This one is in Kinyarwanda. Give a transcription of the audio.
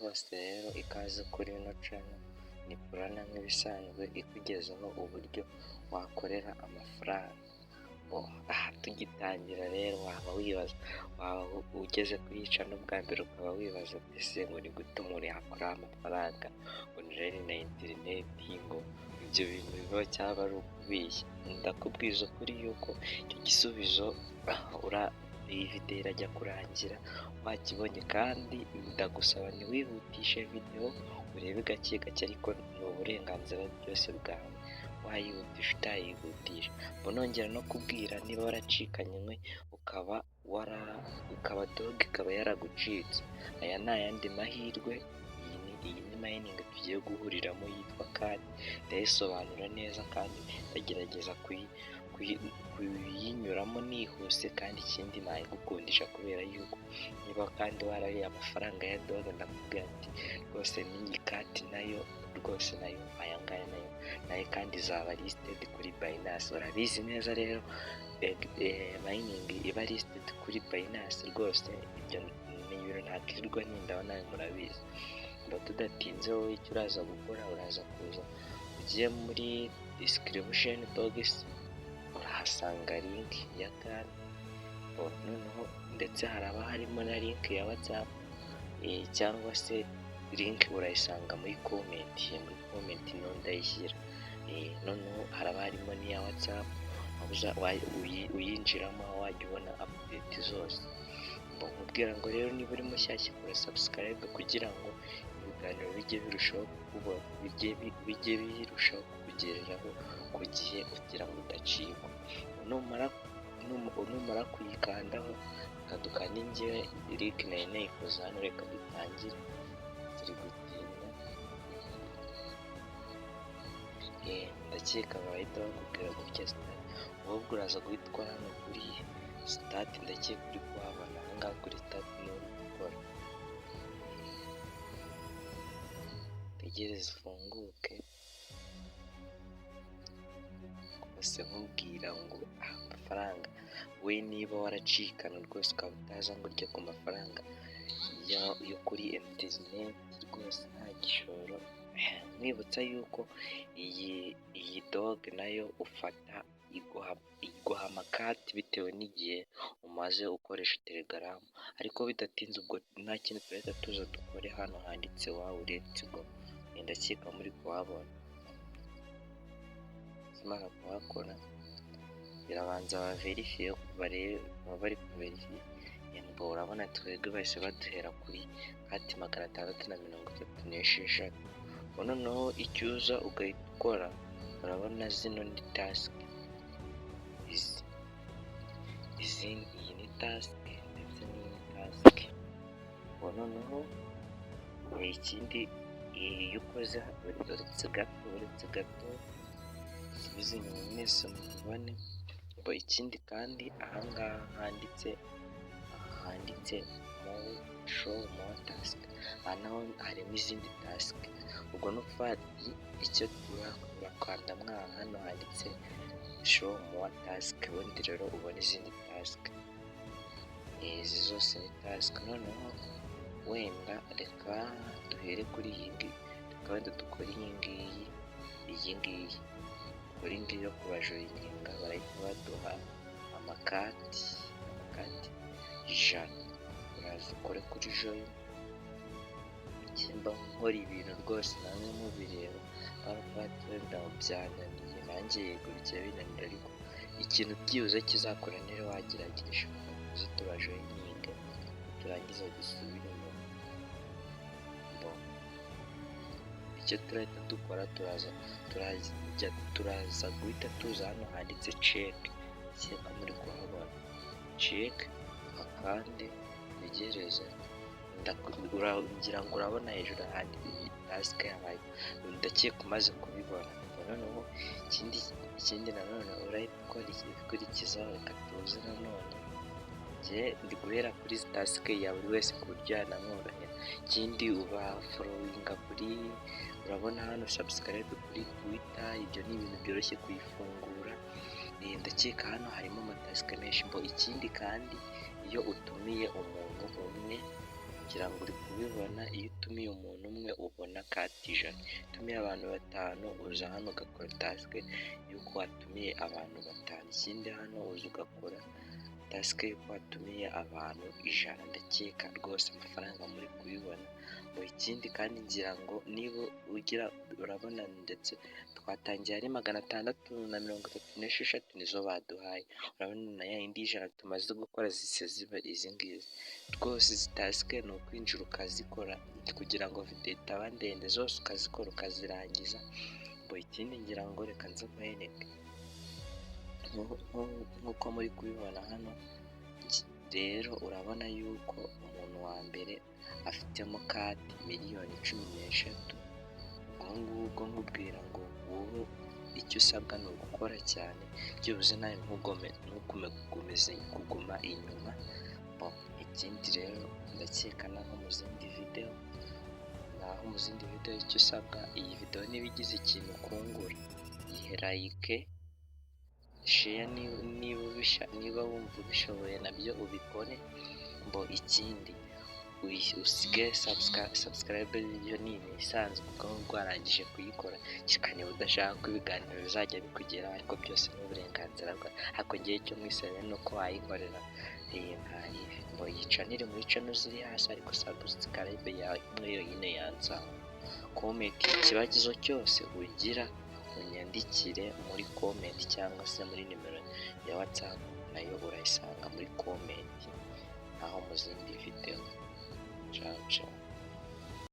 Bose rero ikaze kuri ino channel, ni Purana nk'ibisanzwe ikugezaho uburyo wakorera amafaranga. Aha tugitangira rero waba wibaza, waba ugeze kuri iyi channel bwa mbere ukaba wibaza uti: "Ese ngo ni gute umuntu yakorera amafaranga online na interineti, ngo ibyo bintu bibaho cyangwa ari ukubeshya?" Ndakubwiza ukuri yuko icyo gisubizo iyi videwo irajya kurangira wakibonye, kandi ndagusaba ntiwihutishe videwo, urebe gake gake, ariko ni uburenganzira byose bwawe wayihutisha utayihutisha. Nongera no kubwira, niba waracikanywe ukaba Doge ikaba yaragucitse, aya ni ayandi mahirwe. Iyi ni mining tugiye guhuriramo yitwa Cats, ndayisobanura neza kandi ndagerageza kuyinyuramo nihuse, kandi ikindi nayigukundisha kubera yuko niba kandi warariye amafaranga ya Doge, ndakubwira ati rwose n'iyi Cats nayo rwose nayo aya ngaya nayo kandi izaba listed kuri Binance. Urabizi neza rero, mining iba listed kuri Binance, rwose ibyo ni ibintu ntakwirirwa ntindaho, nawe murabizi. Ngo tudatinze, wowe icyo uraza gukora, uraza kuza ugiye muri description box, urahasanga link ya Cats, noneho ndetse haraba harimo na link ya WhatsApp, cyangwa se link urayisanga muri comment, muri comment niho ndayishyira. Noneho haraba harimo n'iya WhatsApp, uyinjiramo wajya ubona update zose. Nkubwira ngo rero niba uri mushyashya, kora subscribe kugira ngo ibiganiro bijye birushaho kuba bijye birushaho kukugereraho ku gihe kugira ngo udacikwa. Numara kuyikandaho, reka dukande, njyewe link nari nayikoze hano, reka dutangire turi gutinda. Ndakeka bahita bakubwira gutya start, ahubwo uraza guhita ukora hano kuri start, ndakeka uri kuhabona aha ngaha kuri start niho uri gukora. Utegereze ufunguke rwose, nkubwira ngo amafaranga we niba waracikana rwose ukaba utazi ngo urye ku mafaranga yo kuri interineti rwose nta gishoro. Nkwibutsa yuko iyi Doge nayo ufata iguha ama Cats bitewe n'igihe umaze ukoresha Telegram, ariko bidatinze ubwo nta kindi turahita tuza dukore hano handitse wow, let's go, ndakeka muri kuhabona. Ukimara kuhakora birabanza baverifiye, barebe baba bari kuverifiya ngo urabona twebwe bahise baduhera kuri Cats 636. Noneho icyo uza ugahita ukora, urabona zino ni task, izi iyi ni task ndetse n'iyi ni task. Noneho ikindi iyo ukoze, uretse gato, uretse gato nsubize inyuma mwese mubibone. Ikindi kandi ahangaha handitse show more task, aha naho harimo izindi task. Ubwo ni ukuvuga ati icyo urakanda mwaha hano handitse show more task, ubundi rero ubona izindi task. Izi zose ni task. Noneho wenda reka duhere kuri iyi ngiyi, reka wenda dukore iyi ngiyi, iyi ngiyi dukore iyi ngiyi yo kubajoininga, barahita baduha ama Cats, ama Cats 100. Uraza ukore kuri join. Mba nkora ibintu rwose namwe mubireba, baravuga wenda byananiye, nanjye yego bijya binanira, ariko ikintu byibuze kizakunanira wagerageje. Tuze tubajoininge, turangiza dusubire inyuma. Icyo turahita dukora, turaza turajya turaza guhita tuza hano handitse check, ndakeka muri kuhabona check, akande utegereze. Ngira ngo urabona hejuru ahandi task yabaye, ndakeka umaze kubibona. Noneho ikindi nanone urahita ukora ikurikizaho, reka tuze nanone, njye ndi guhera kuri task ya buri wese ku buryo yanamworohera. Ikindi ubafollowinga kuri, urabona hano subscribe kuri Twitter, ibyo ni ibintu byoroshye kuyifungura. Ndakeka hano harimo ama task menshi. Ikindi kandi iyo utumiye umuntu umwe Ngira ngo uri kubibona, iyo utumiye umuntu umwe ubona cut 100, utumiye abantu batanu uza hano ugakora task y'uko watumiye abantu batanu, ikindi hano uza ugakora task y'uko watumiye abantu 100. Ndakeka rwose amafaranga muri kubibona. Ikindi kandi ngira ngo niba ugira urabona, ndetse twatangiye ari 636 nizo baduhaye, urabona na ya yindi y'100 tumaze gukora zihise ziba izi ngizi. Rwose izi task ni ukwinjira ukazikora kugira ngo videwo itaba ndende, zose ukazikora ukazirangiza. Ikindi ngira ngo reka nze nkwereke nk'uko muri kubibona hano rero, urabona yuko umuntu wa mbere afitemo cut miliyoni 13. Ubwo ngubwo nkubwira ngo wowe icyo usabwa ni ugukora cyane, byibuze nawe ntugume kuguma inyuma. Ikindi rero ndakeka naho mu zindi videwo, naho mu zindi videwo icyo usabwa, iyi videwo niba igize ikintu ukungura yihe like, share niba wumva ubishoboye nabyo ubikore. Ikindi usige subscribe, yo ni ibisanzwe ubwo warangije kuyikora, kereka niba udashaka ko ibiganiro bizajya bikugeraho, ariko byose ni uburenganzira bwawe, ariko ngewe icyo nkwisabira ni uko wayinkorera. Iyi channel iri muri channel ziri hasi, ariko subscribe yawe imwe yonyine yansanga. Comment, ikibazo cyose ugira unyandikire muri comment cyangwa se muri nimero ya WhatsApp, nayo urayisanga muri comment. Naho mu zindi videwo, cawu cawu.